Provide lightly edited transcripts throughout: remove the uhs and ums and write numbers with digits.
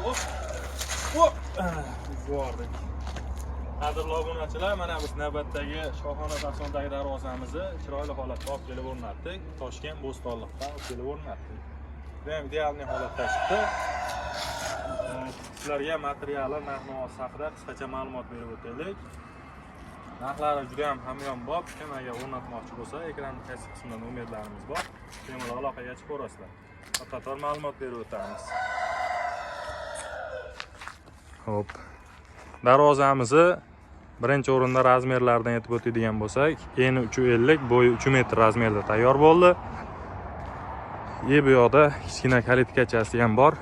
Hop. Hop. Yubordik. Qadrli obunachilar, mana biz navbatdagi shohona fasondagi darvozamizni chiroyli holatda olib kelib o'rnatdik. Toshkent Bo'stonliqdan olib kelib o'rnatdik. Juda ham идеальный holatda chiqdi. Sizlarga materiali, narx-navosi haqida qisqacha ma'lumot berib o'taylik. Narxlari juda ham hamyonbop. Kim agar o'rnatmoqchi bo'lsa, ekranning qaysi qismida nomerlarimiz bor. Bemalol aloqaga chiqaverasizlar. Qator ma'lumot berib o'tamiz. Xo'p. Darvozamizni birinchi o'rinda размер laridan aytib o'tadigan bo'lsak, eni 3.50, bo'yi 3 metr размер da tayyor bo'ldi. И bu yoqda kichkina калитка chasi ham bor.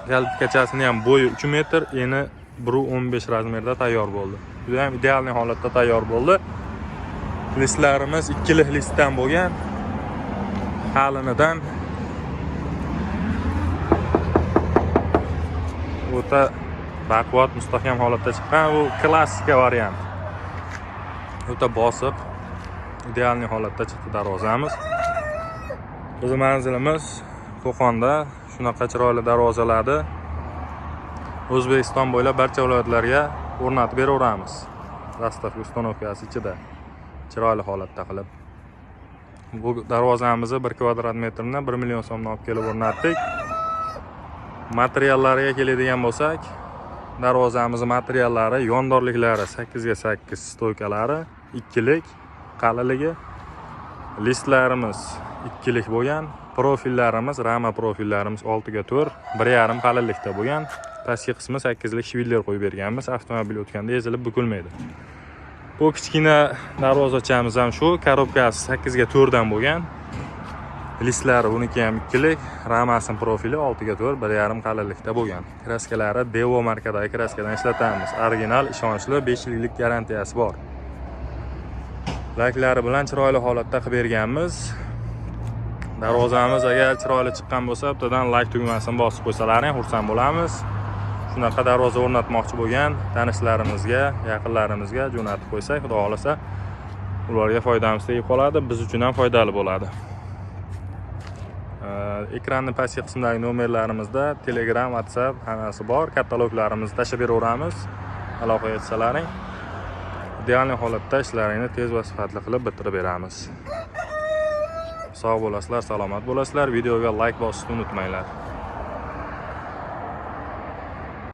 Калитка chasini ham bo'yi 3 metr, eni 1.15 размер da tayyor bo'ldi. Juda ham идеальный holatda tayyor bo'ldi. Listlarimiz ikkilik listdan bo'lgan. Qalinidan o'ta baquvvat, mustahkam holatda chiqqan. Bu klassika variant. O'ta bosiq, идеальный holatda chiqdi darvozamiz. Bizni manzilimiz Qo'qonda. Shunaqa chiroyli darvozalarni O'zbekiston bo'ylab barcha viloyatlarga o'rnatib beraveramiz. Доставка, установка si ichida chiroyli holatda qilib. Bu darvozamizni 1 kvadrat metrni 1 million so'mdan olib kelib o'rnatdik. Materiallariga keladigan bo'lsak, darvozamizni materiallari, yondorliklari 8 ga 8 стойка lari, ikkilik qalinligi, listlarimiz ikkilik bo'lgan, profillarimiz, rama profillarimiz 6 ga 4, 1,5 qalinlikda bo'lgan. Pastki qismi 8lik швеллер qo'yib berganmiz. Avtomobil o'tganda ezilib bukilmaydi. Bu kichkina darvozachamiz ham shu, коробка si 8 ga 4 dan bo'lgan. Listlari buniki ham ikkilik, ramasi, profili 6 ga 4, 1,5 qalinlikda bo'lgan. Краска lari Devo markadagi краска dan ishlatamiz. Original, ishonchli, 5 yillik garantiyasi bor. Laklari bilan chiroyli holatda qilib berganmiz. Darvozamiz agar chiroyli chiqqan bo'lsa, bittadan layk tugmasini bosib qo'ysalaring, xursand bo'lamiz. Shunaqa darvoza o'rnatmoqchi bo'lgan tanishlarimizga, yaqinlarimizga jo'natib qo'ysak, Xudo xohlasa, ularga foydamiz tegib qoladi, biz uchun ham foydali bo'ladi. Ekranning pastki qismidagi nomerlarimizda Telegram, WhatsApp hammasi bor. Kataloglarimizni tashlab beraveramiz. Aloqaga chiqsalaring, идеальный holatda ishlaringni tez va sifatli qilib bitirib beramiz. Sog' bo'lasizlar, salomat bo'lasizlar. Videoga layk bosishni unutmanglar.